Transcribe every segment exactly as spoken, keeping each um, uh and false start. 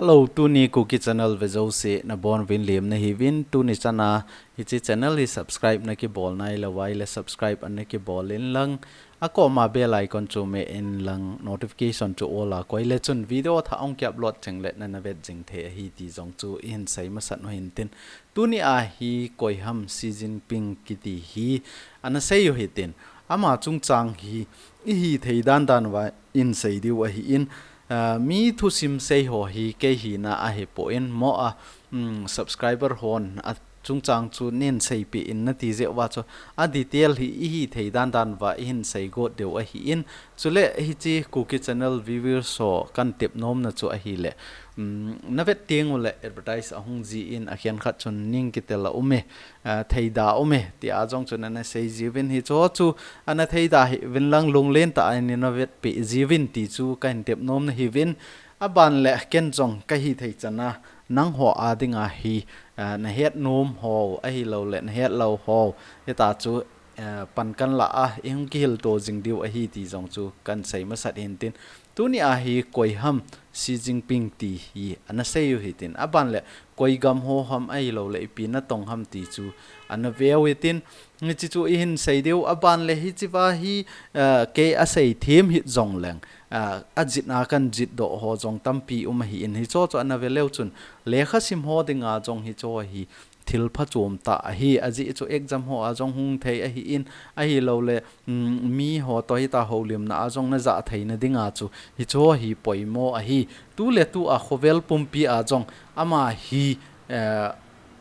Hello, tuni Kuki Channel ve jouse nabonuvin lemna hiuvin, tuni chana hiche channel hi subscribe nakibol nailou uva ahile subscribe ana kibol inlang, akoma bell icon chu me inlang, notification chu all a koi le chun video thah ahung ki upload chengle nana vet jing thei ahi ti jong chu ihin sei masat u hintin. Tuni a hi koiham Xi Jinping kiti hi ana sei u hitin, ama chungchang hi ihi thei dandan uva ihin sei diu ahin, ah, mi thusim sei ho hi kei hina ahipon, mo a, um, subscriber hon achungchang chu neihin seipeh in nati jeh uva chu a detail hi ihi thei dandan uva ihin sei got diu ahin, chule hiche Kuki Channel viewers ho kahin tep nomna chu ahile, um, navet teng ule advertise ahung jin akhenkhat chun ning kitel a um e, ah, theida um e, tia jong chu nana sei jiuvin, hicheho chu ana theida hih uvin lang lunglen tah a nana vetpeh jiuvin ti chu kahin tep nomna hiuvin, aban le ken jong kahi thei chana nangho a dinga hi, ah, nahet nom ho ahilouleh nahet lou ho, hita chu, ah, pan kahin la a, ihung kihilto jing diu ahi ti jong chu kahin sei masat hintin. Tuni a hi koiham Xi Jinping ti hi ana sei u hitin, aban le koi gam ho ham ahilouleh ipi natong ham ti chu ana ve u hitin, hiche chu ihin sei diu, aban le hichea hi, ah, kei asei them hih jongleng, ah, ajitna kahin jitdoh ho jong tampi um ahin, hicheho chu ana ve leu chun lekha sim ho dinga jong hicheho hi thil phachom tah ahi, ajeh chu exam ho a jong hung thei ahin, ahilouleh, um, miho toh hita houlimna a jong najah theina dinga chu hicheho hi poimo ahi. Tuletu a khovel pumpi a jong ama hi, eh,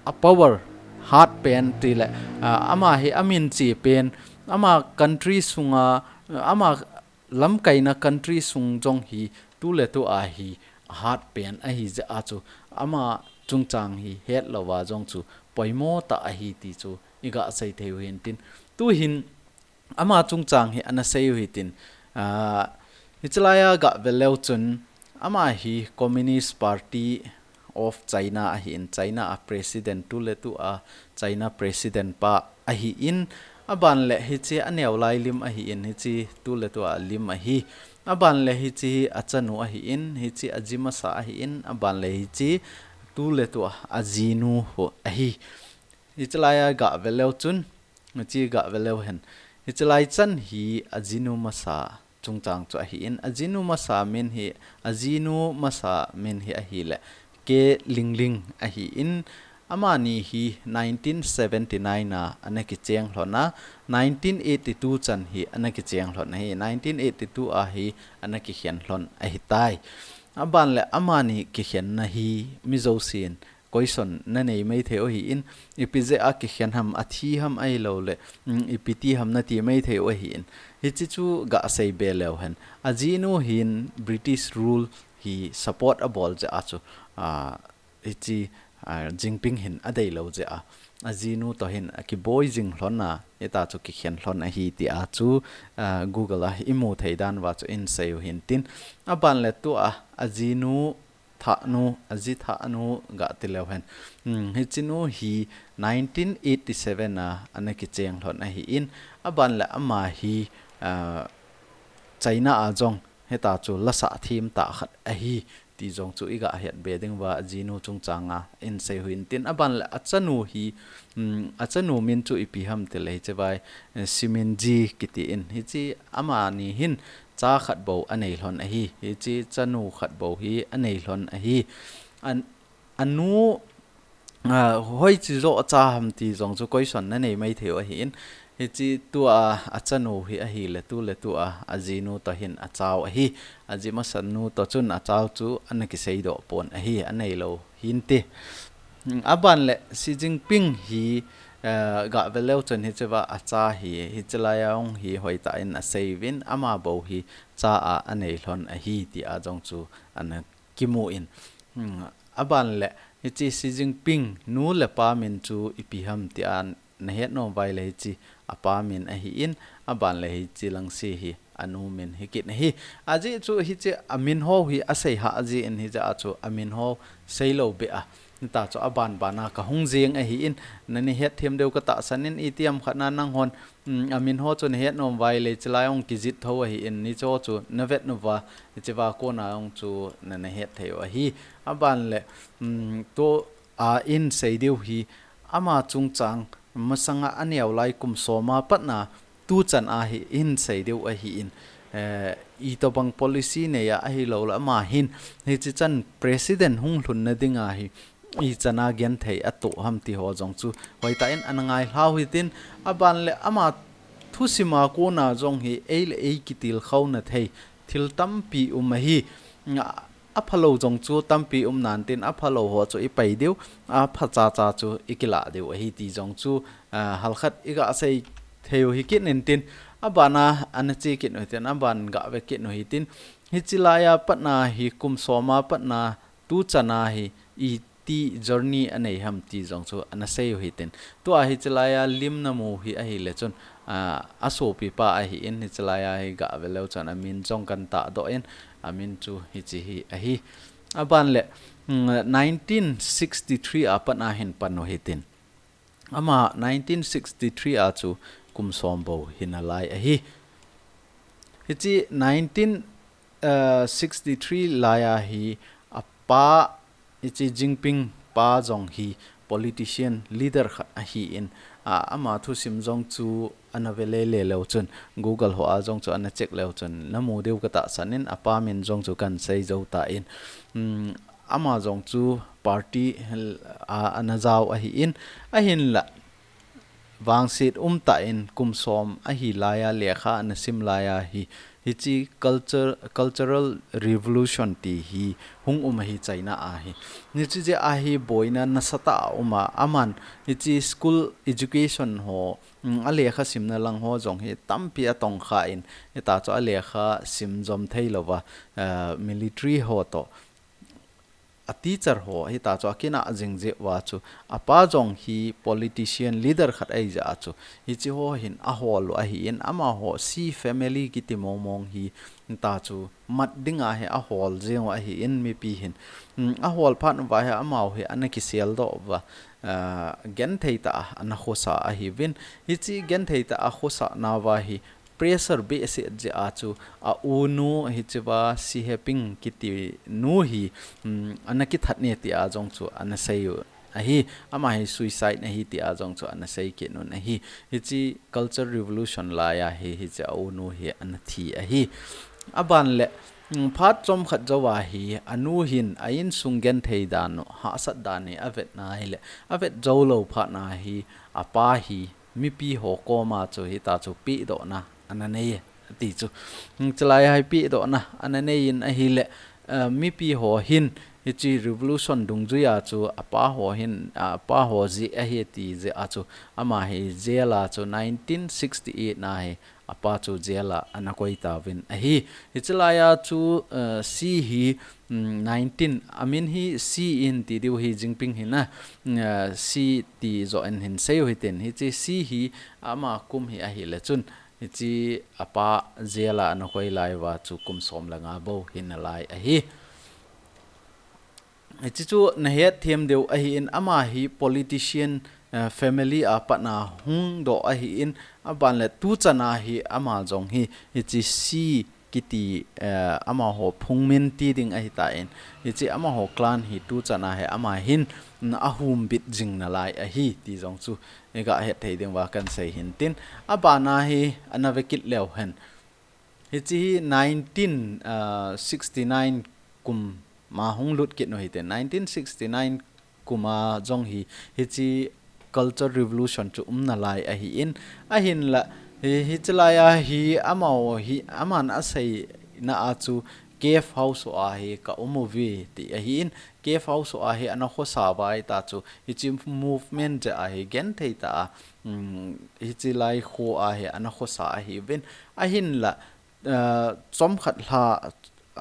a power hat pen tile, ah, ama hi amin che pen, ama country sunga, ama lamkaina country sung jong hi tuletu a hi hat pen ahi jeh a chu ama chungchang hi hetlouva jong chu poimo tah ahi ti chu iga sei thei u hintin. Tuhin ama chungchang hi ana sei u hitin, ah, hiche laiya ga ve leu chun ama hi Communist Party of China ahin, China a president, tuletu a China president pa ahin, aban le hiche aneo lai lim ahin, hiche tuletu a lim ahi. Aban le hiche hi achanu ahin, hiche aji masa ahin, aban le hiche tuletu a ajinu ho ahi. Hiche laiya ga ve leu chun, hiche ga ve leu hen, hiche lai chan hi ajinu masa chungchang chu ahin, ajinu masa min hi, ajinu masa min hi ahile K. Lingling ahin, amani hi nineteen seventy-nine a ana kicheng lhon a, nineteen eighty-two chan hi ana kicheng lhon ahi, nineteen eighty-two a hi ana kikhen lhon ahitai. Aban le amani kikhenna hi mi jousen question nanei maithei u ahin, ipi jeh a kikhen ham, athi ham ahilouleh, um, ipi ti ham nati maithei u ahin. Hiche chu ga sei be leu hen. Ajinu hin British rule hi support abol jeh a chu, ah, hiche, ah, Jinping hin adeilou jeh a, ajinu toh hin akiboi jing lhon a, hita chu kikhen lhon ahi tia chu, ah, Google a imu thei dan uva chu ihin sei u hintin. Aban le tua ajinu thahnu, aji thahnu ga ti leu hen. Hmm, hichenu hi nineteen eighty-seven a ana kicheng lhon ahin, aban le ama hi, ah, China a jong hita chu lasah them tah khat ahi ti jong chu iga het be ding uva, ajinu chungchang a ihin sei u hintin. Aban le achanu hi, um, achanu min chu ipi ham tile hiche vai, eh, Siminji kiti in, hiche amani hin cha khat bou anei lhon ahi, hiche chanu khat bou hi anei lhon ahi. An, anu, ah, hoiche joh cha ham ti jong chu question nanei maithei u ahin. Hiche tua achanu hi ahile tuletu a ajinu toh hin achau ahi. Aji masanu toh chun achau chu ana kiseidoh pon ahi, aneilou hinte. Hmm, aban le Xi Jinping hi, eh, ga ve leu chun hiche va acha hi, hiche laiya hung hi hoitah in asei uvin, ama bou hi cha a anei lhon ahi tia jong chu ana kimu in. Hmm, aban le hiche Xi Jinping nu le pa min chu ipi ham tia nahet nom uva ahile hiche apa min ahin, aban le hiche langse hi anu min hi kit ahi. Ajeh chu hiche amin ho hi asei hah jeh in hijeh a chu amin ho seilou beh a, Hita chu aban bana kahung jeng ahin, nana het them diu katahsan in, itiham khat na nanghon, um, amin ho chu nahet nom uva ahile, chulai hung kijih tho ahin, hiche ho chu navet uva, hichea kona hung chu nana het thei u ahi. Aban le, um, tua hin sei diu hi, ama chungchang masanga aneo lai kum som a patna, tuchan a hi hin sei diu ahin, eh, itobang policy nei a ahilou le ama hin, hiche chan president hung lhunna dinga hi, ichan a genthei atoh ham ti ho jong chu, hoitah in ana ngailhau hitin, aban le ama thusim a kona jong hi, ei le ei kitilkhouna thei, thil tampi um ahi, nga, aphalou jong chu tampi um nan tin, aphalou ho chu ipai diu, aphacha cha chu ikilah diu ahi ti jong chu, ah, halkhat iga sei thei u hi kit in tin, abana ana che kit u hitin, aban gave kit u hitin, hiche laiya patna hi kum som a patna tuchan a hi iti journey anei ham ti jong chu ana sei u hitin. Tua hiche laiya lim namu hi ahile chun, ah, asopipa ahin, hiche laiya hi gave leu chun amin jong katahdoh in, amin chu hiche hi ahi. Aban le, mm, nineteen sixty-three a patna hin pan u hitin. Ama nineteen sixty-three a chu kum som bou hina lai ahi. Hiche nineteen, uh, sixty-three laiya hi apa, hiche Jinping pa jong hi politician leader khat ahin, ah, ama thusim jong chu ana ve lele leu chun, Google ho a jong chu ana check leu chun, namu diu katahsan in, apa min jong chu kahin sei jou tan, um, ama jong chu party a ana jao ahin, ahinla vangset umtah in kum som ahi laiya lekha ana sim laiya hi, hiche culture, Cultural Revolution ti hi hung um ahi China a hi. Hiche jeh a hi boina nasatah a um a, aman hiche school education ho, um, alekha simna lang ho jong hi tampi atongkha in, hita chu alekha sim jom thei louva, ah, military ho toh, a teacher ho hita chu akinah jing jeh uva chu, apa jong hi politician leader khat ahi jeh a chu, hiche ho hin ahol u ahin, amaho Xi family kiti mong mong hi hita chu mat dinga hi ahol jeng u ahin mipi hin. Um, ahol phat uva hi amaho hi ana kiseldoh uva, ah, genthei tah a ana khosa ahiuvin. Hiche genthei tah a khosahna uva hi pressure behseh jeh a chu, a unu hichea Xi Heping kiti nu hi, um, ana kithat ne tia jong chu ana sei u ahi, ama hi suicide ahi tia jong chu ana sei kit un ahi. Hiche Culture Revolution laiya hi, hiche a unu hi ana thi ahi. Aban le, um, phat chomkhat jouva hi, anu hin a insung genthei dan u, hahsat dan hi avet nai le, avet jou lou phat na hi, apa hi, mipi ho koma chu hita chu pehdohna ana nei e, ati chu. Hmm, chulai a hi pehdohna ana nei in ahile, eh, mipi ho hin hiche revolution dungjuia chu apa ho hin, apa ho jeh ahi ti jeh a chu ama hi jail a chu nineteen sixty-eight na hi apa chu jail a ana koi tauvin ahi. Hiche laiya chu, eh, Xi hi, um, nineteen, amin hi Xi in ti diu hi Jinping hi na, uh, Xi ti joh in hin sei u hitin, hiche Xi hi ama kum hi ahile chun, hiche apa jail a ana koi lai uva chu kum som le nga bou hina lai ahi. Hiche chu nahet them diu ahin, ama hi politician, uh, family a pat na hung doh ahin, aban le tuchan a hi ama jong hi, hiche Xi kiti, eh, amaho phungmin ti ding ahitan, hiche amaho clan hi tuchan a hi ama hin, mm, ahumbit jing nalai ahi ti jong chu iga het thei ding uva kahin sei hin tin, aban a hi ana ve kit leu hen. Hiche hi nineteen, ah, sixty-nine kum a hung lut kit u hitin, nineteen sixty-nine kum a jong hi, hiche Culture Revolution chu um nalai ahin, ahinla, hi, hiche laiya hi, amaho hi, aman aseina a chu cave house a hi ka um uve ti ahin, cave house a hi ana khosa uva ahita chu, hiche movement jeh a hi genthei tah a, um, hiche lai kho a hi ana khosa ahiuvin, ahinla, ah, chomkhat lha,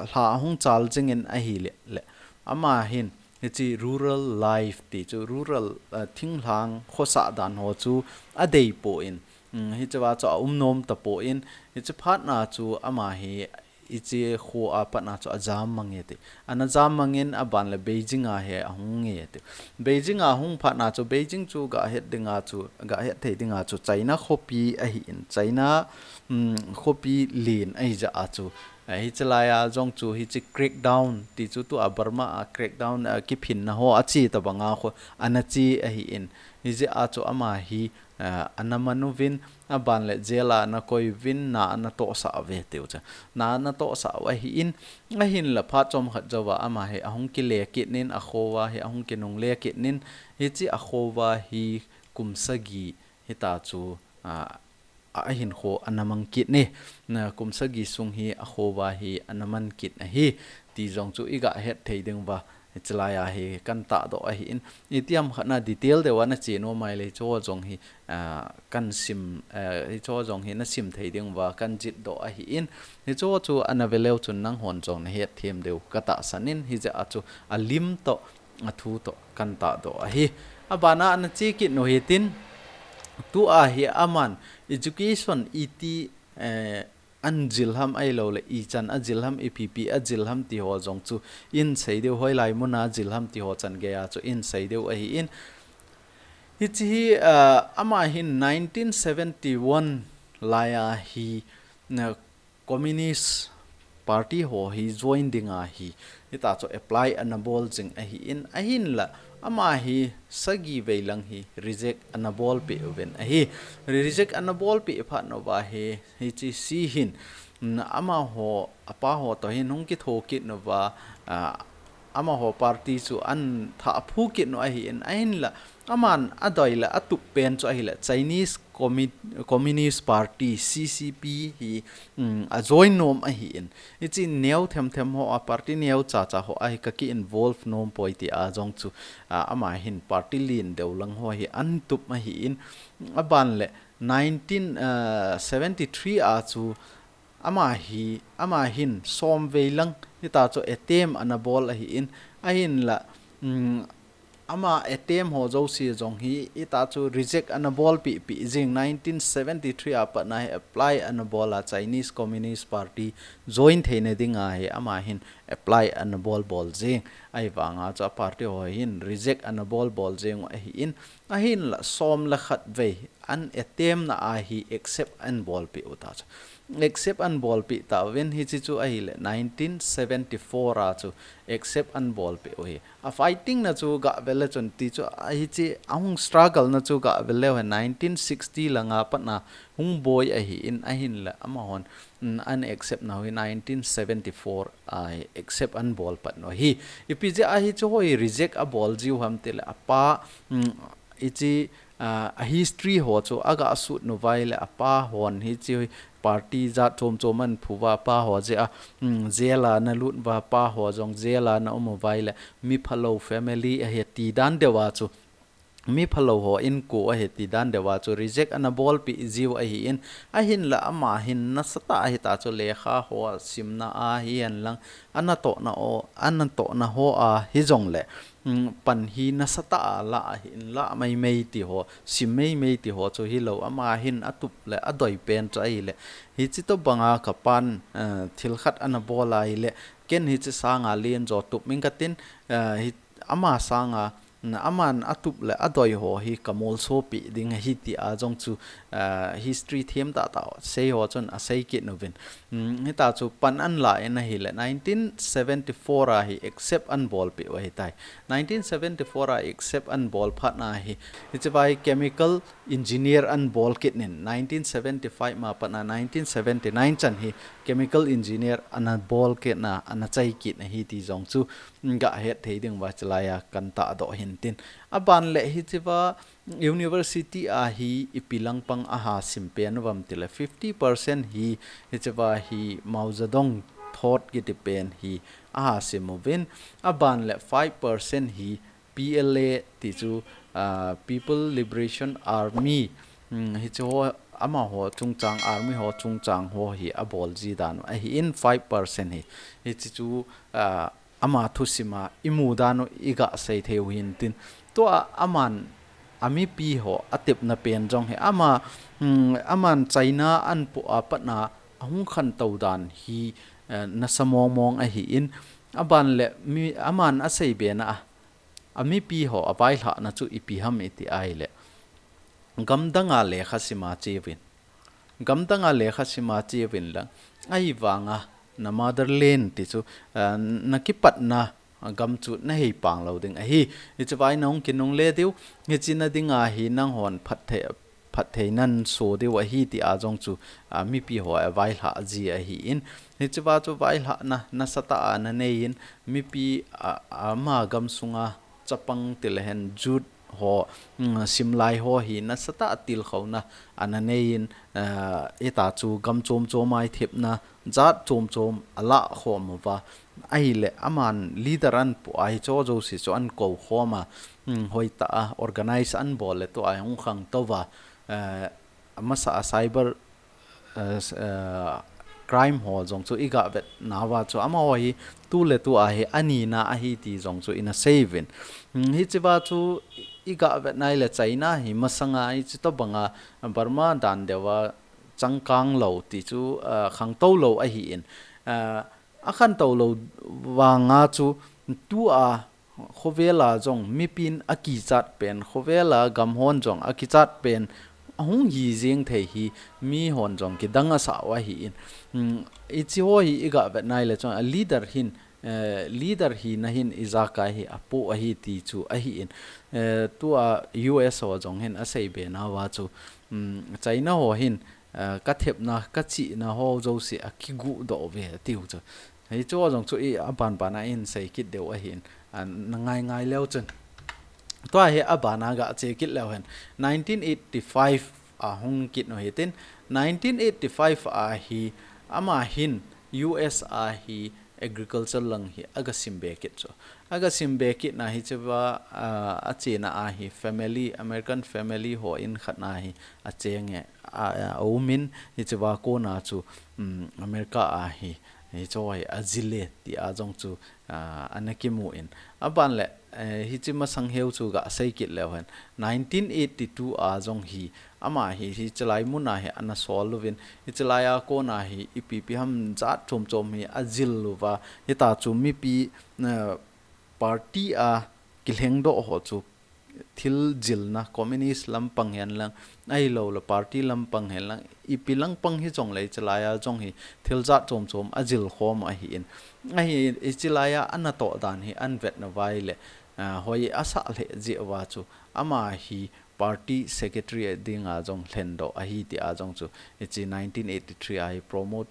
lha ahung chal jingin ahile, le, ama hin, hiche rural life ti chu rural, ah, thinglhang khosah dan ho chu adei poi, um, hichea chu aum nom tapoi, hiche phat na chu ama hi hiche kho a patna chu ajam mang e ti. Ana jam mang in aban le Beijing a hi ahung e ti. Beijing a hung phatna chu Beijing chu gahet dinga chu, gahet thei dinga chu China khopi ahin, China, um, khopi len ahi jeh a chu, eh, hiche lai a jong chu hiche crackdown ti chu tua Burma a crackdown, eh, kiphinna ho ache tabanga kho ana che ahin. Hijeh a chu ama hi, eh, ana man uvin, aban le jail a ana koi uvin, na ana tohsah uve tiu chu. Na ana tohsah u ahin, ahin la phat chomkhat jouva ama hi ahung kile kit in, akho uva hi ahung kinungle kit in, hiche akho uva hi kum sagi hita chu, ah, a, ahinkho ana mang kit e. Na kum sagi sung hi akho uva hi ana man kit ahi ti jong chu igahet thei diu va, hiche lai a hi kan tahdoh ahin. Itiham khat na detail deuva nache nom ahile hicheho jong hi, ah, kan sim, eh, hicheho jong hi nasim thei diu va kan jihdoh ahin. Hicheho chu ana ve leu chun nanghon jong nahet them diu katahsan in, hijeh a chu alim toh, athu toh kan tahdoh ahi. Abana ana che kit u hitin, tua hi aman education iti, eh, ana jil ham ahilou le ichan ajil ham, ipi ipi ajil ham ti ho jong chu insei diu, hoilai muna ajil ham ti ho chan geiya chu insei diu ahin. Hiche hi, ah, ama hin nineteen seventy-one lai a hi, na, Communist Party ho hi join dinga hi, hita chu apply ana bol jing ahin, ahin la ama hi sagi vei lang hi reject ana bolpeh uvin ahi. Reject ana bolpeh phat uva hi, hiche si hin, mm, amaho, apa ho toh hin hung kitho kit uva, ah, amaho party chu ana thah phu kit u ahin, ahin la aman adei le atup pen chu ahile Chinese Commi-, Communist Party, C C P hi, um, ajoin nom ahin. Hiche neo themthem ho a party neo chacha ho a hi kaki involve nom poi tia jong chu, ah, ama hin party len deu lang ho hi ana tup ahin. Aban le nineteen, ah, seventy-three a chu ama hi, ama hin som vei lang hita chu attempt ana bol ahin, ahin la, um, ama attempt ho jouse jong hi, hita chu reject ana bolpeh peh jing, nineteen seventy-three a patna hi apply ana bol a, Chinese Communist Party join theina dinga hi ama hin apply ana bol bol jing. Ahivanga chu a party ho hin reject ana bol bol jing ahin, ahin la som le khat vei ana attempt na a hi accept ana bolpeh u ta chu. Accept ana bolpeh tauvin hiche chu ahile nineteen seventy-four a chu accept ana bolpeh u hi. A fighting na chu gah ve le chun ti chu a hiche ahung struggle na chu gah ve leu hen nineteen sixty langa patna hung boi ahin, ahin la amahon, mm, ana accept nau hi nineteen seventy-four a hi accept ana bol pat u hi. Ipi jeh a hiche ho hi reject abol jiu ham tile apa, mm, hiche, ah, a history ho chu aga sut uva ahile apa hon hiche party jat chom chom ana phu uva apa ho jeh a, mm, jail a ana lut uva apa ho jong jail a ana um uva ahile mi phalou family ahi ti dan deuva chu mi phalou ho inko ahi ti dan deuva chu reject ana bolpeh jiu ahin, ahin la ama hin nasatah a hita chu lekha ho simna a hihen lang, ana tohna o, ana tohna ho a hijong le, mm, pan hi nasatah a la ahin la mai mai ti ho, sim mai mai ti ho chu hilou, ama hin atup le adei pen chu ahile, hiche tobanga kapan, eh, thil khat ana bol ahile, ken hiche sanga len jo tup ing katin, eh, hi, ama sanga, na, aman atup le adei ho hi kamolso peh ding ahi tia jong chu, ah, history them tahtah sei ho chun asei kit uvin. Mm, hita chu pan ana la in ahile nineteen seventy-four a hi accept ana bolpeh u ahitai. Nineteen seventy-four a accept ana bol phat na hi, hiche vai chemical engineer ana bol kit in, nineteen seventy-five ma patna nineteen seventy-nine chan hi chemical engineer ana bol kit na, ana chai kit na hi ti jong chu gahet thei diu va hiche lai a kan tahdoh hin tin. Aban le hiche va university a hi ipi lang pang aha sim pen uvam tile fifty percent hi hiche va hi Mao Zedong thought kiti pen hi aha sim uvin. Aban le five percent hi P L A ti chu, ah, People Liberation Army, mm, hiche ho amaho chungchang, army ho chungchang ho hi abol ji dan u ahin five percent hi. Hiche chu, ah, ama thusim a imu dan u iga sei thei u hin tin. Tua aman amipi ho atepna pen jong hi ama, mm, aman China ana pu a patna ahung khantou dan hi, eh, nasa mong mong ahi in, aban le mi, aman asei bena a, a mipi ho availhahna chu ipi ham iti ahile, gamdanga lekha sima cheuvin. Gamdanga lekha sima cheuvin lang, ahivanga na motherland ti chu, eh, na kipatna gam chu na heipang lou ding ahi. Hiche vai nahung kinungle diu, hiche na dinga hi nanghon phatthei, phatthei naso diu ahi ti a jong chu, ah, mipi ho availhah ji ahi in. Hiche va chu vailhahna nasatah a na nei in, mipi, ah, ama gam sunga chapang ti le hen youth ho, mm, simlai ho hi nasatah a tilkhouna ana nei in, ah, hita chu gam chom chom a ithepna jat chom chom alah khom uva. Ahile aman leader ahin pu a hicho jouse chu ahin kou khom a, mm, hoitah a organize ahin bol le tua hi hung khangtou va, eh, amasa a cyber, eh, s-, eh, crime ho jong chu iga vet nauva chu amaho hi tu le tu a hi anina ahi ti jong chu ina sei uvin. Mm, hiche va chu iga vet nai le China hi masanga hiche tobanga Burma dan deuva changkang lou ti chu, eh, khangtou lou ahi in. Eh, akhangtou lou vanga chu tua khovel a jong mipin akichat pen, khovel a gam hon jong akichat pen, ahung hi jeng thei hi mihon jong kidang asah u ahi in. Hmm, hiche ho hi iga vet nai le chun a leader hin, eh, leader hina hin ijakai hi apoh ahi ti chu ahi in. Eh, tua U S ho jong hin asei be nauva chu, hmm, China ho hin, eh, ka thepna, ka chihna ho jouse akigu doh uve atiu chu. Hichu jong chu i aban ban a ihin sei kit diu ahin, a, na ngai ngai leu chun. Tua hi aban a ga che kit leu hen. Nineteen eighty-five a hung kit u hitin, nineteen eighty-five a hi ama hin U S a hi agriculture lang hi aga sim be kit chu. Aga sim be kit na hiche va, a, achena a hi family, American family ho in khat na hi acheng e, a, a, aumin hiche va kona chu, um, America a hi, hiche ho hi ajil e ti a jong chu, a, ana kimu in. Aban le, eh, hiche masang heu chu ga sei kit leu hen. Nineteen eighty-two a jong hi, ama hi, hiche lai mun a hi ana sol uvin. Hiche lai a kona hi, ipi ipi ham jat chom chom hi ajil uva. Hita chu mipi, eh, party a kilhengdoh ho chu thil jilna, communist lampang hen lang, ahilou le party lampang hen lang, ipi lampang hi jong le hiche lai a jong hi thil jat chom chom ajil khom ahi in. Ahi, hiche lai a ana toh dan hi ahin vet nauva ile, a, hoi asah lheh jeh uva chu, ama hi party secretary dinga jong lhendoh ahi ti a jong chu, hiche nineteen eighty-three a hi promote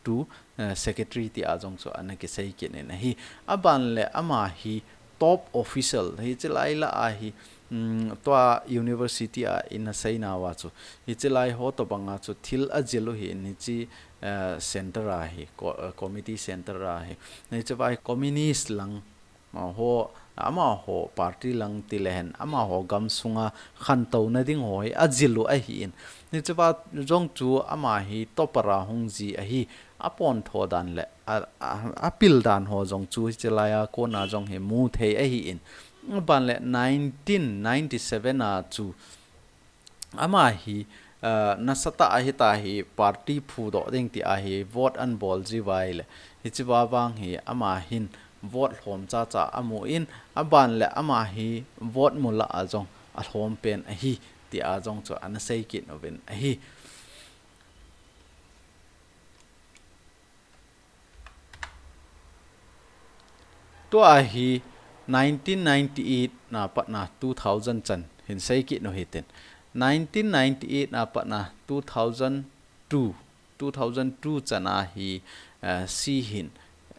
to, eh, secretary ti a jong chu ana kisei kit in ahi. Aban le ama hi top official, hiche lai lah a hi, mm, tua university a ina sei nauva chu. Hiche lai ho tobang a chu thil ajil u hi in hiche, eh, center a hi, co-, eh, committee center a hi. Hiche va hi communist lang, ma ho, amaho party lang ti le hen, amaho gam sunga khantouna ding ho hi ajil u ahi in. Hiche va jong chu ama hi topper a hung ji ahi, apontho dan le, a, a, apil dan ho jong chu hiche lai a kona jong hi mu thei ahi in. Aban le nineteen ninety-seven a chu, ama hi, ah, nasatah a hita hi party phudoh ding ti a hi vote ahin bol ji uva ile. Hiche va vang hi ama hin vote lhom cha cha amu in, aban le ama hi vote mu lah a jong alhom pen ahi ti a jong chu ana sei kit uvin ahi. Tua hi nineteen ninety-eight na patna two thousand chan hin sei kit u hitin. Nineteen ninety-eight na patna two thousand two, two thousand two chan a hi, eh, si hin,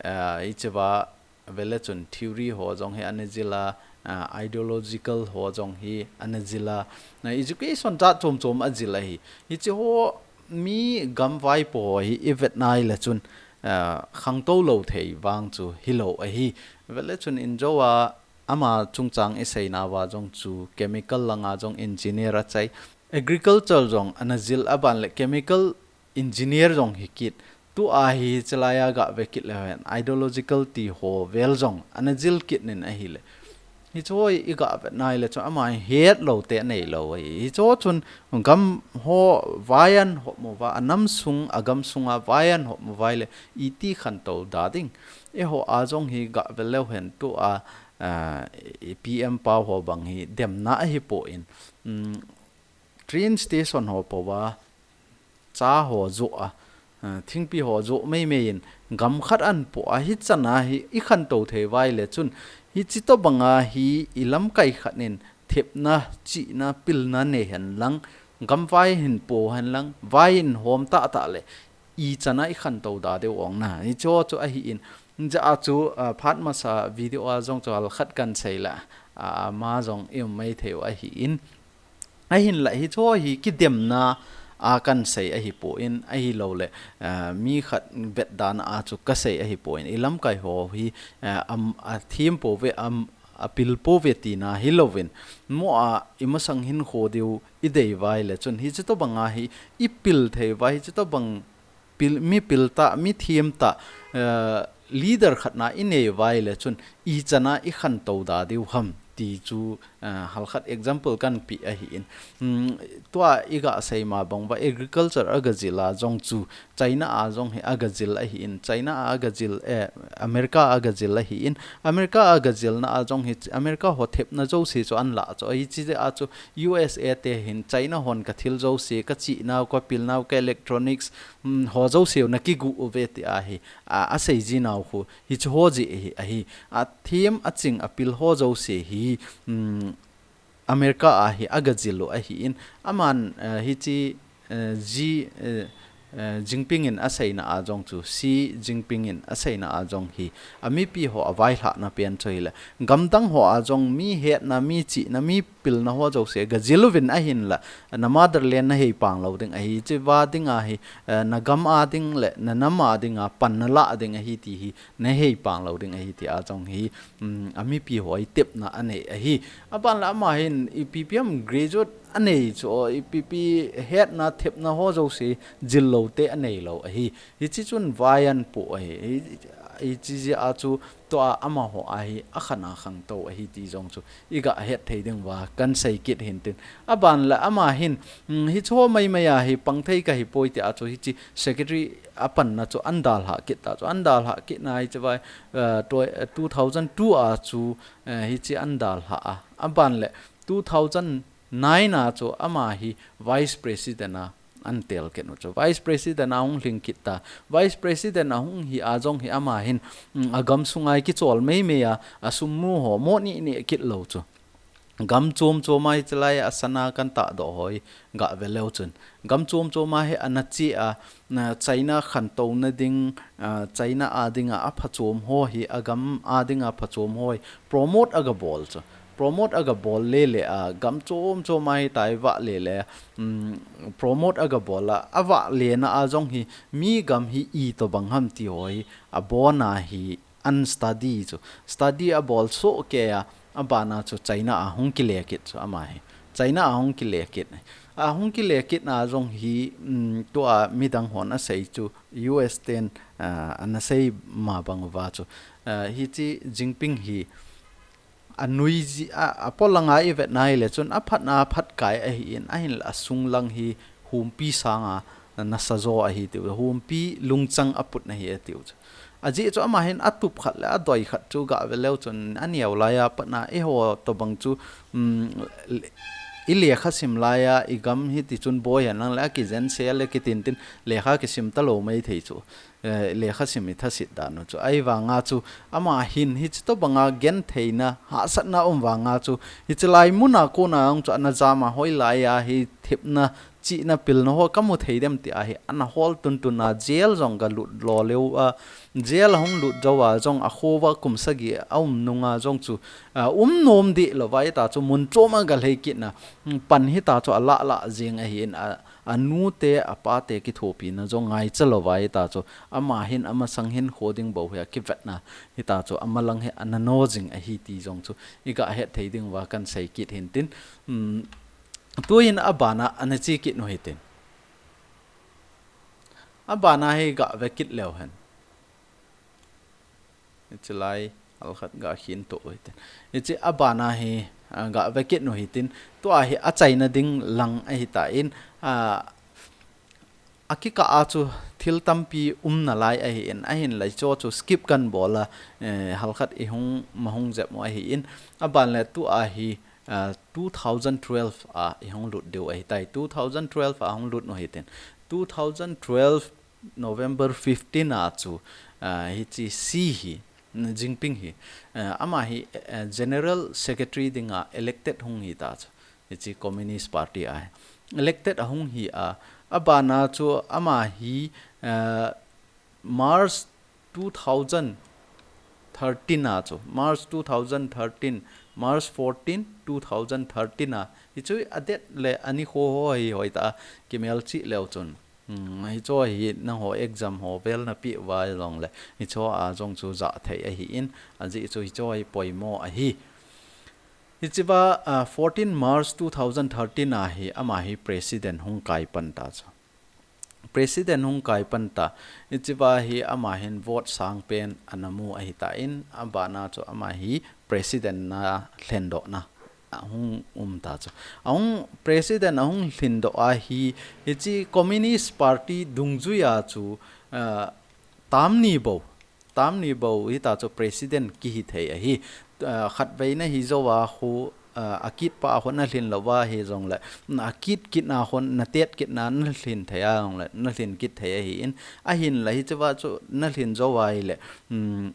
eh, hiche va vele chun theory ho jong hi ana jil a, ah, ideological ho jong hi ana jil a, na education jat chom chom ajil ahi. Hiche ho mi gam vaipo ho hi ivet nai le chun, ah, khangtou lou thei vang chu hilou ahi. Vele chun injo a ama chungchang isei nauva jong chu chemical langa jong engineer achai. Agriculture jong ana jil aban le chemical engineer jong hi kit. Tua hi hiche lai a ga ve kit leu hen, ideological ti ho vel jong ana jil kit in ahile. Hichu i gah vet nai le chun ama het lou te nei lou ahi. Hichu chun gam ho vai ahin hop uva, a nam sung, a gam sunga vai ahin hop uva ahile iti khantou da ding. Eiho a jong hi gah vet leu hen tua, a, P M pau ho bang hi demna ahi poi. Um, train station ho pou a, cha ho joh a, a, thingpi ho joh meimei in gam khat ahin po a, hichan a hi i khantou thei uva ahile chun, hichi tobanga hi i lamkai khat in thepna, chihna, pilna nei hen lang, gam vai hin po hen lang, vai in hom tahtah le, ichan a i khantou da diu ong na. Hichu chu ahi in, hijeh a chu, a, phat masa video a jong chu hal khat kan sei le, a, ama jong i um mai thei u ahi in. Ahinla hichu hi kidemna a kan sei ahi poi, ahilou le, a, mi khat vet dan a chu ka sei ahi poi. I lamkai ho hi, a, am, a them pou ve, am, a pil pou ve tina hilou in. Mo a i masang hinkho diu i dei uva ahile chun hichi tobanga hi i pil thei uva, hichi tobang pil, mi pil tah, mi them tah, eh, leader khat na i nei uva ahile chun ichan a i khantou da diu ham ti chu, eh, hal khat example kan pe ahi in. Hmm, tua i gah sei ma bang uva agriculture a gajil a jong chu China a jong hi a gajil ahi in. China a gajil, eh, America a gajil ahi in. America a gajilna a jong hi America ho thepna jouse chu ahin la chu. Hichi a chu U S A te hin China hon ka thil jouse, ka chih nau, ka pil nau, ka electronics, um, ho jouse u na kigu uve ti ahi, a, a sei ji nau khu, hichu ho ji ahi, ahi. A them a ching a pil ho jouse hi, um, America a hi a gajil u ahi in, aman, uh, hichi, uh, Xi, uh, uh, Jinping in a seina a jong chu, Xi Jinping in a seina a jong hi, a mipi ho a vailhahna pen chu hile, gamdang ho a jong mi hetna, mi chihna, mi pilna ho jouse gajil uvin ahinla, na motherland na hei pang lou ding ahi, hichi va dinga hi, eh, na gam a ding le, na nam a dinga pan na la ding ahi ti hi, na hei pang lou ding ahi ti a jong hi, um, a mipi ho hi tepna a nei ahi. Aban le ama hin ipi pi ham graduate a nei chu, ipi pi hetna thepna ho jouse jil lou te a nei lou ahi. Hichi chun vai ahin po ahi. Hi, hichi jeh a chu tua amaho a hi a khan a khangtou ahi ti jong chu i gah het thei ding uva kan sei kit hin tin. Aban le ama hin, um, hichu ho maimai a hi pang thei ka hi poi ti a chu hichi secretary a panna chu ahin dalha kit ta chu, ahin dalha kit na hichi vai, uh, two thousand two a chu, uh, hichi ahin dalha a. Aban le two thousand nine a chu ama hi vice president a ahin tel kit u chu. Vice president a hung lhing kit ta. Vice president a hung hi a jong hi ama hin, um, a gam sunga hi kichol meimei a, a sum mu ho mo ni ni kit lou chu. Gam chom chom a hichi lai a sana kan tahdoh ho hi gah ve leu chun. Gam chom chom a hi ana che a, na China khantouna ding, a, China a dinga a phachom ho hi, a gam a dinga phachom ho hi promote a gabol chu. Promote a gabol le le a, gam chom chom a hitia i vah le le, um, promote a gabol a, a vah lena a jong hi, mi gam hi itobang ham ti ho hi, a bon a hi, ahin study chu. Study a bol soh kei a, aban a chu China a hung kile kit chu ama hi. China a hung kile kit. A hung kile kit na jong hi, um, tua midang hon a sei chu U S ten, ah, ana sei ma bang uva chu. Ah, hichi Jinping hi a nui ji a, a polang a i vet na hile chun a phatna phat kai ahi in, ahinla a sung lang hi humpi sanga nasa jo ahi tiu, humpi lungchang a putna hi a tiu chu. A jeh chu ama hin a tup khat le a doi khat chu gah ve leu chun a neo lai a pat a eiho tobang chu, um, i lekha sim lai a i gam hi ti chun boi hen lang le a kijen se le kitin tin lekha kisim ta lou mai thei chu. Eh, lekha sim i thasit dan u chu. Ahivanga chu ama hin hichi tobanga gentheina, hahsatna um vanga chu hichi lai mun a kona jong chu ana jam a, hoilai a hi thepna chihna pilna ho ka mu thei dem ti a hi ana hol tun tun a, jail jong ka lut lo leu a, jail a hung lut jou a jong a kho uva kum sagi a um nung a jong chu, a, um nom deh lou vai ta chu mun chom a ka lhei kit na, um, pan hita chu a lah lah jing ahi in a, a nu te, a pa te kithopina jong ngaicha lou vai ta chu ama hin ama sang hin kho ding bou hi a kivetna hita chu ama lang hi ana no jing ahi ti jong chu i gah het thei ding uva kan sei kit hin tin, um, Tuin a bana ana che kit nu hitin. A bana hi gah ve kit leu hen. Hichi lai. Halkhat ga khin to u hitin. Hiche abana hi, a, ga vekit nu hitin. Tua hi achaina ding lang ahitan, a, akikah a chu thil tampi um nalai ahin, ahinla hicho chu skip kan bol a, eh, halkhat ihung, mahung jep u ahin, aban le tua hi, ah, two thousand twelve a ihung lut diu ahitai, two thousand twelve a hung lut u hitin, two thousand twelve November fifteen a chu, ah, hiche Xi hi, Jinping hi, ah, ama hi, eh, General Secretary dinga elected hung hita chu. Hiche Communist Party a elected ahung hi a, abana chu ama hi, eh, March two thousand thirteen a chu, March two thousand thirteen, March fourteen, two thousand thirteen a, hichu a date le ani kho ho hi hoitah a kimelchih leu chun. Hmm, hicho hi nangho exam ho vel napeh uva jongle, hicho a jong chu ja thei ahin, ajeh chu hicho hi poimo ahi. Hichea, ah, fourteen March two thousand thirteen a hi ama hi president hung kai pan ta chu. President hung kai pan ta. Hichea hi ama hin vote sang pen ana mu ahitan, abana chu ama hi president na lhendoh na ahung um ta chu. Ahung president ahung lhendoh a hi, hiche Communist Party dungjuia chu, ah, term ni bou, term ni bou hita chu president kihi thei ahi. Ah, khatvei nahi jou a khu, ah, akit pa a khu nalhin lou va hijongle, akit kit na khu, natet kit na nalhin thei a jongle, nalhin kit thei ahin, ahinla hichea chu nalhin jou a ahile, um,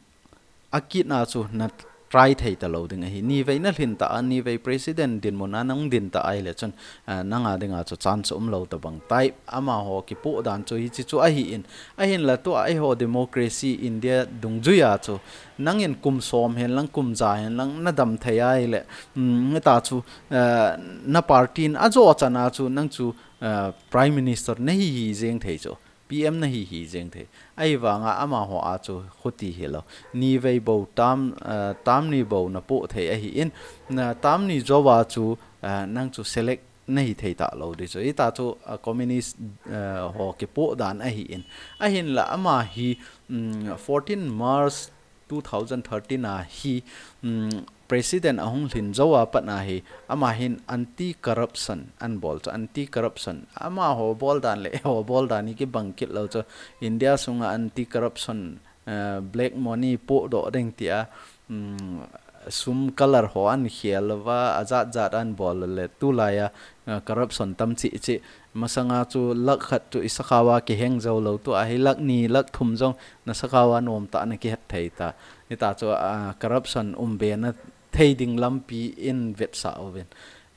akit na chu na try thei talou ding ahi. Nivei nalhin ta a, nivei president dinmun a nahung din ta ahile chun, ah, nanga dinga chu chance umlou tabang tai. Amaho kipoh dan chu hiche chu ahin, ahinla tua eiho democracy India dungjuia chu nangin kum som hen lang, kum ja hen lang nadam thei ahile, um, hita chu, ah, na party in ajo chan a chu nang chu, ah, Prime Minister nahi hi jeng thei chu, P M nahi hi jeng thei. Ahivanga amaho a chu khuti hilou. Nivei bou term, ah, term ni bou napoh thei ahin, na term ni jou a chu, ah, nang chu select nahi thei talou ding chu. Hita chu, ah, Communist, ah, ho kipoh dan ahin. Ahinla ama hi, um, fourteen March two thousand thirteen a hi, um, president ahung lhin jou a pat a hi, ama hin anti-corruption anabol chu, anti-corruption. Amaho bol dan le eiho bol dan hi kibang kit lou chu. India sunga anti-corruption, eh, black money pohdoh ding tia, um, sum color ho anakhel uva, ajat jat anabol le tulai a, eh, corruption tam cheh cheh. Masanga chu lakh khat chu isakhao a kiheng jou lou, tua hi lakh ni, lakh thum jong nasakhao a nomtah a nakihet thei ta. Hita chu, ah, corruption um be na thei ding lampi in vetsah uvin.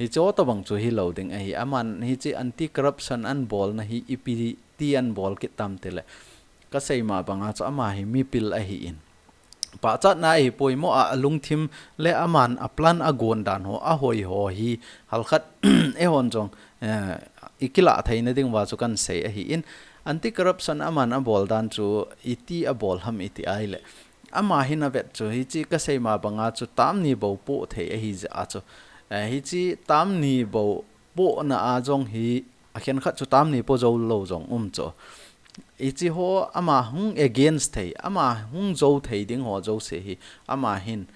Hiche tabang chu hilou ding ahi. Aman hiche anti-corruption anabolna hi ipi ti anabol kit tam tile, kasei ma banga chu ama hi mipil ahin. Pachatna ahi poimo a, alungthim le aman aplan agon dan ho, ahoi ho hi halkhat eihon jong, eh, ikilah theina ding uva chu kahin sei ahin, anti-corruption aman abol dan chu iti abol ham iti ahile, ama hin avet chu hiche kasei ma banga chu term ni bou poh thei ahi jeh a chu, eh, hiche term ni bou pohna a jong hi akhenkhat chu term ni poh jou lou jong um chu. Hiche ho ama hung against thei, ama hung jou thei ding ho jouse hi ama hin,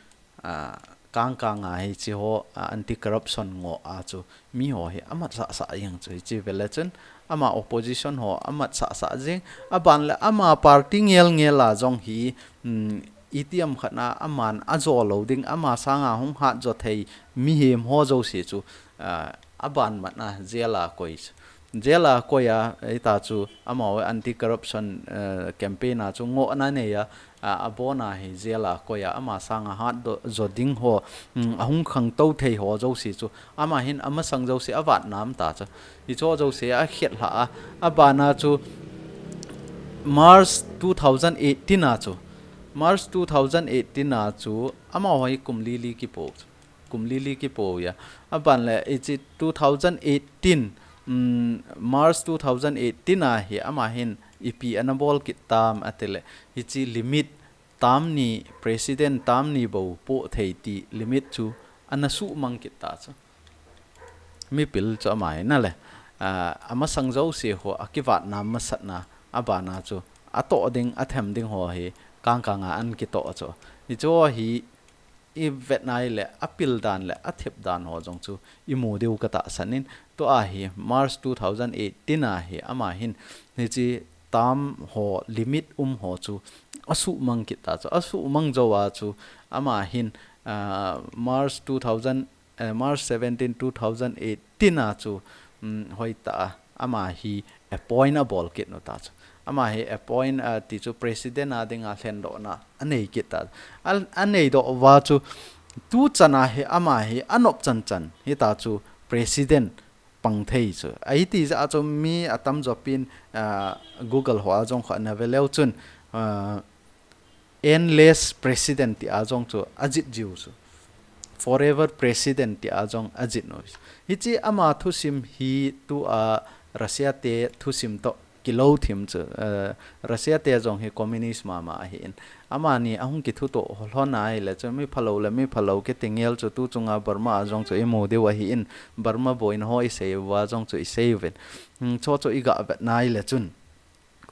ah, kang kang a hiche ho, ah, anti-corruption ngoh a chu miho hi amatsah sah jeng chu. Hiche vele chun ama opposition ho amatsah sah jeng, aban le ama party ngel ngel a jong hi, um, itiham khat na aman ajo lou ding, ama sanga hung hat jo thei mihem ho jouse chu, ah, aban matna jail a koi chu. Jail a koi a, hita chu amaho anti-corruption, eh, campaign a chu ngohna nei a, a, abon a hi jail a koi a, ama sanga hat do, jo ding ho, um, ahung khangtou thei ho jouse chu, ama hin amasang jouse avat nam ta chu. Hicho jouse akhet lha a, abana chu March two thousand eighteen a chu, March two thousand eighteen a chu, amaho hi kum li li kipoh chu. Kum li li kipoh uva. Aban le, hiche two thousand eighteen, um, March two thousand eighteen a hi ama hin ipi anabol kit tam atile, hiche limit term ni, president term ni bou poh thei ti limit chu ana suhmang kit ta chu. Mipil chu ama hi nale, ah, amasang jouse ho akivat nam masatna, abana chu atoh ding, athem ding ho hi kangkanga an kitoh chu. Hichu hi i vet nai le, a pil dan le, a thep dan ho jong chu i mu diu ka tahsan in, tua hi March two thousand eighteen a hi ama hin, hichi term ho limit um ho chu a suhmang kit ta chu, a suhmang jou a chu ama hin, ah, March two thousand, eh, March seventeen, two thousand eighteen a chu, um, hoi ta a, ama hi appoint a bol kit nu ta chu. Ama hi appoint, ah, ti chu president a dinga lhendohna a nei kit ta. A, a nei doh uva chu tu chan a hi ama hi a nop chan chan hi ta chu president pang thei chu. Ahi ti jeh a chu mi a tamjo pin, ah, Google ho a jong kho na ve leu chun, ah, endless president ti a jong chu a jih jiu chu. Forever president ti a jong a jih nu. Hichi ama thusim hi tua Russia te thusim toh kilou thim chu, eh, Russia te jong hi communist mama ahi in. Amani ahung kithutoh lhon a ahile chu mi phalou le mi phalou kiti ngel chu tu chunga Burma a jong chu i mu diu ahi in, Burma boina ho i sei uva jong chu i sei uvin. Hmm, chu chu i ga vet nai le chun.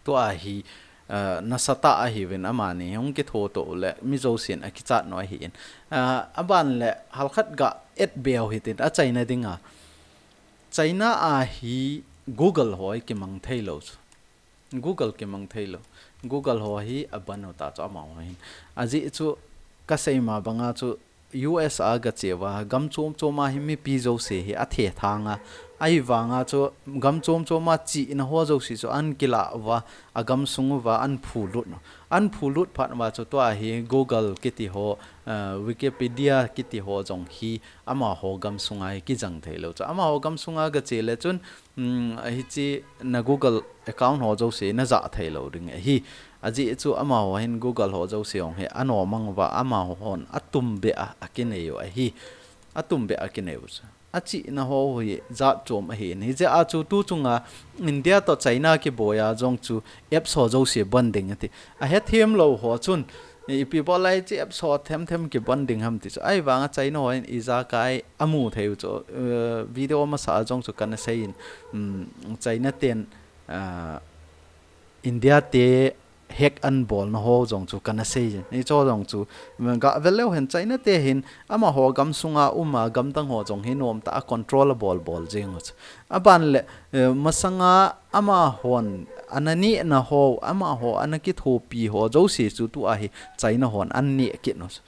Tua hi, eh, nasatah ahi uvin amani hung kithotoh le mi jousen a kichat nu ahi in. Eh, aban le halkhat ga et beu hitin a China dinga. China a hi Google ho hi kimang thei lou chu. Google kimang thei lou. Google ho hi a ban u ta chu ama ho hin. A jeh chu ka sei ma banga chu U S a ga che uva, gam chom chom a hi mipi jouse hi a thethang a. Ahi vanga chu gam chom chom a chihna ho jouse chu an kila uva, a gam sung uva an phulut nu. An phulut phat uva chu tua hi Google kiti ho, eh, Wikipedia kiti ho jong hi ama ho gam sunga hi kijang thei lou chu. Ama ho gam sunga ga che le chun, um, hichi na Google account ho jouse na ja thei lou ding ahi. A jeh chu ama ho hin Google ho jouse hong hi a nomang uva ama ho hon a tum be a, a kinei u ahi. A tum be a kinei u chu. A chihna ho hi jat chom ahi in. Hi jeh a chu tu chunga India toh China kiboi a jong chu apps ho jouse ban ding ati. A hethem lou ho chun, ipi bol lai chi apps ho them them kiban ding ham ti chu. Ahi vanga China ho hin ijakai a mu thei u chu. Eh, video masa a jong chu kana sei in, um, China ten, ah, India te hack an bolna ho jong chu kana sei in. Hicho jong chu, um, ga vel leu hen China te hin ama ho gam sunga um a gam dang ho jong hi nom ta a control a bol bol jing u chu. Aban le, eh, masanga ama hon ana nehna ho, ama ho ana kithopi ho jouse chu tua hi China hon an neh kit nu chu.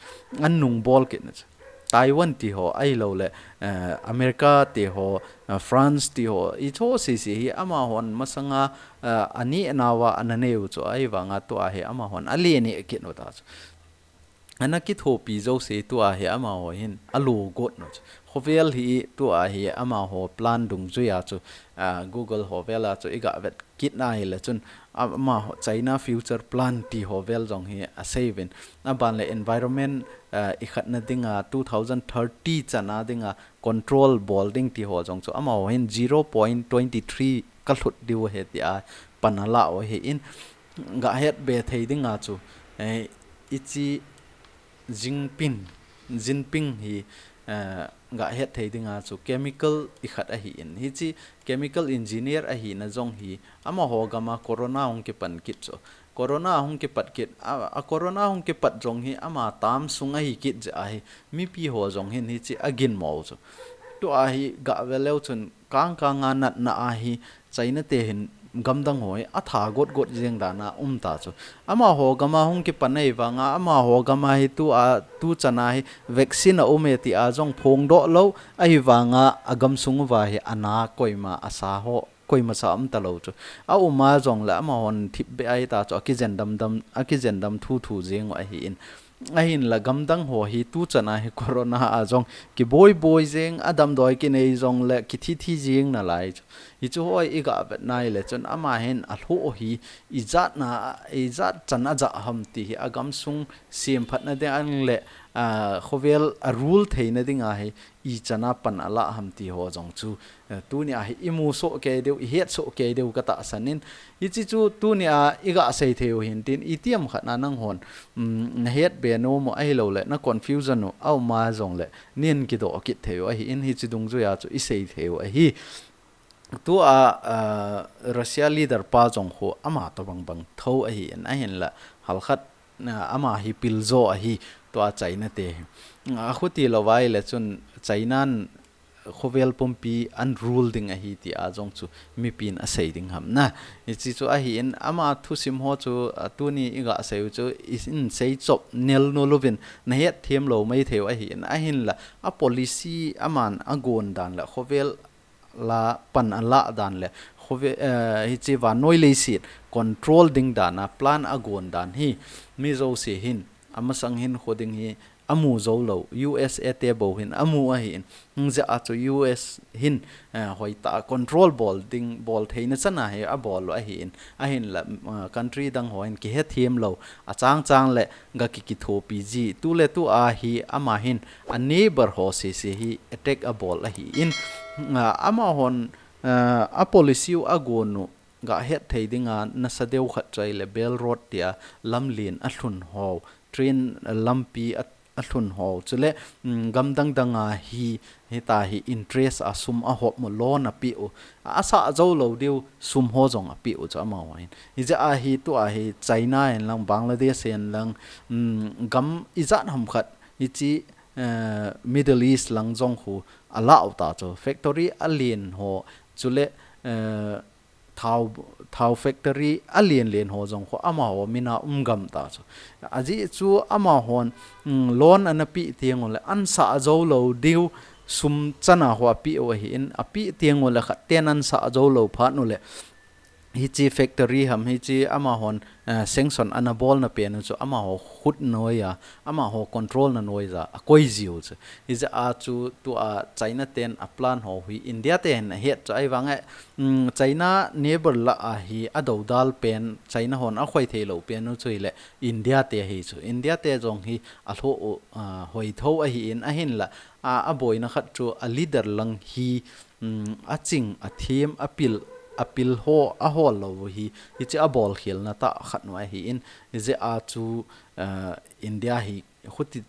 An nung bol kit nu chu. Taiwan ti ho, ahilou le, eh, America ti ho, eh, France ti ho, hicho sese hi ama hon masanga, eh, a nehna uva ana nei u chu ahi vanga tua hi ama hon a le neh kit nu ta chu. Ana kithopi jouse tua hi ama ho hin a lo got nu chu. Khovel hi tua hi ama ho plan dungjui a chu, ah, Google ho vel a chu i ga vet kit nai le chun ama ho China future plan ti ho vel jong hi a sei uvin. Aban le environment, ah, i khatna dinga two thousand thirty chan a dinga control bol ding ti ho jong chu ama ho hin zero point twenty three ka lhut diu ahi ti a pan a la u ahi in. Ga het be thei dinga chu, eh, hichi Jinping, Jinping hi, eh, ga het thei dinga chu chemical i khat ahi in. Hichi chemical engineer ahina jong hi ama ho gam a corona hung kipan kit chu. Corona hung kipat kit, a, a corona hung kipat jong hi ama term sung ahi kit jeh ahi, mipi ho jong hin hichi a ginmo u chu. Tua hi ga vel leu chun kang kang a natna a hi China te hin gam dang ho hi a tha got got jeng dan a um ta chu. Ama ho gam a hung kipan ahi vanga, ama ho gam a hi tua, tu chan a hi vaccine a um e ti a jong phongdoh lou, ahi vanga a gam sung uva hi a na koima a sa ho, koima sa um ta lou chu. A um a jong le ama hon thip be ahi ta chu, a kijen dam dam, a kijen dam thu thu jeng u ahi in. Ahin la gam dang ho hi tu chan a hi corona a jong kiboi boi jeng, a damdoi kinei jong le kithi thi jeng nalai chu. Hichu ho i ga vet nai le chun ama hin a lhoh hi ijat na, ijat chan a ja ham ti hi a gam sung semphatna ding a le, ah, khovel a rule theina ding a hi ichan a pan a la ham ti ho jong chu, eh, tuni a hi i mu soh kei diu, i het soh kei diu ka tahsan in. Hichi chu tuni a i ga sei thei u hin tin, itiham khat na nang hon, um, na het be nom u ahilou le, na confusion u a um a jong le, nin kidoh kit thei u ahi in, hichi dungjui a chu i sei thei u ahi. Tua, ah, Russia leader pa jong khu ama tobang bang tho ahi in, ahin la halkhat ama hi piljo ahi, tua China te hi. A khuti lou vai le chun China in khovel pumpi an rule ding ahi ti a jong chu mipin asei ding ham na. Hichi chu ahi in ama thusim ho chu, a, tuni iga sei u chu in sei chop nel nu luvin na het them lou mai thei u ahi in ahin la a policy aman agon dan le khovel la pan ala dan le khove, eh, hichi vannoi leiset control ding dan a plan agon dan hi mi jouse hin amasang hin khoding hi amu jou lou, U S A te bou hin amu ahi in, hijeh a chu U S hin, eh, hoitah control bol ding, bol theina chan a hi abol u ahi in, ahin la, eh, country dang ho hin kihethem lou, achang chang le ga ki kithopi ji, tu le tu a hi ama hin a neighbor ho sese hi attack abol ahi in, ah, amahon, ah, a policy u agon u ga het thei ding a nasa deu khat chu ahile Belt Road tia lamlen alhun ho, train lampi a, alhun ho, chule, mm, gam dang dang a hi, hita hi interest a sum ahop u, loan apeh u, asah jou lou diu sum ho jong apeh u chu amaho hin. Hijeh a hi tua hi China hen lang, Bangladesh hen lang, mm, gam ijat ham khat, hichi, eh, Middle East lang jong khu alah u ta chu. Factory alen ho, chule, eh, thao, thao factory alen len ho jong khu amaho mina um gam ta chu. Ajeh chu amahon, mm, loan ana peh teng u le, ansah jou lou diu sum chan a ho apeh u ahi in, apeh teng u le khat ten ansah jou lou phat u le, hichi factory ham, hichi amahon, eh, sanction ana bolna pen u chu amaho khut noi a, amaho control na noi a, akoi jiu chu. Hijeh a chu tua China ten a plan ho hi India te hin ahet chu ahivang e, mm, China neighbor lah a hi adoudal pen, China hon akhoi thei lou pen u chu hile India te ahi chu. India te jong hi alhoh u, ah, hoitho ahi in ahin la, a, aboina khat chu a leader lang hi, um, aching, athem, apil, apil ho, ahol lou hi, hichi abol khelna tah khat u ahi in, hijeh a chu, uh, India hi khuti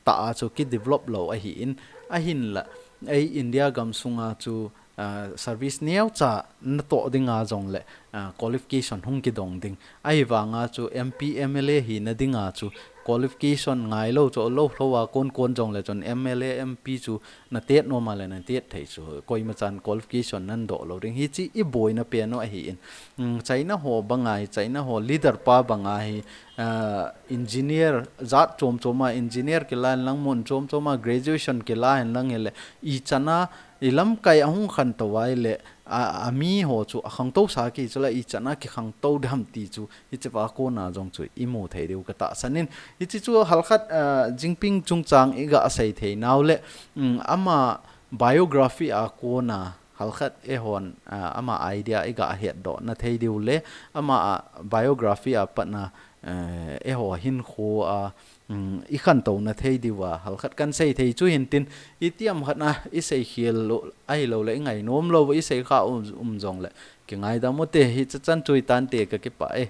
tah a chu ki develop lou ahi in, ahin la, ei India gam sunga chu, uh, service neocha natoh ding a jong le, uh, qualification hung kidong ding. Ahivang a chu M P, M L A hina ding a chu qualification ngai lou chu lou lou a kon kon jong le chun M L A, M P chu na tet nom a le na tet thei chu. Koima chan qualification nan doh lou ding. Hichi iboina pen u ahi in. Mm, China ho bang a hi, China ho leader pa bang a hi, ah, engineer jat chom chom a, engineer kila hen lang mun chom chom a, graduation kila hen lang hile, ichan a, ilamkai ahung khantou a hile, a, ami ho chu akhangtou sa ki chule ichan a kikhangtou dem ti chu, hichi va kona jong chu imu thei diu katahsan in. Hichi chu halkhat, ah, Jinping chungchang iga sei thei nau le, mm, ama biography a kona halkhat eihon, ah, ama idea iga hetdoh na thei diu le, ama, ah, biography a patna, eh, eiho hinkho a, mm, ikhantou na thei diu a, halkhat kan sei thei chu hintin, itiam khat na isei khel lou, ahilou le ingainom lou, isei kha um, um jong le, kingaidam u te, hicha chan chu hitante kakipah e.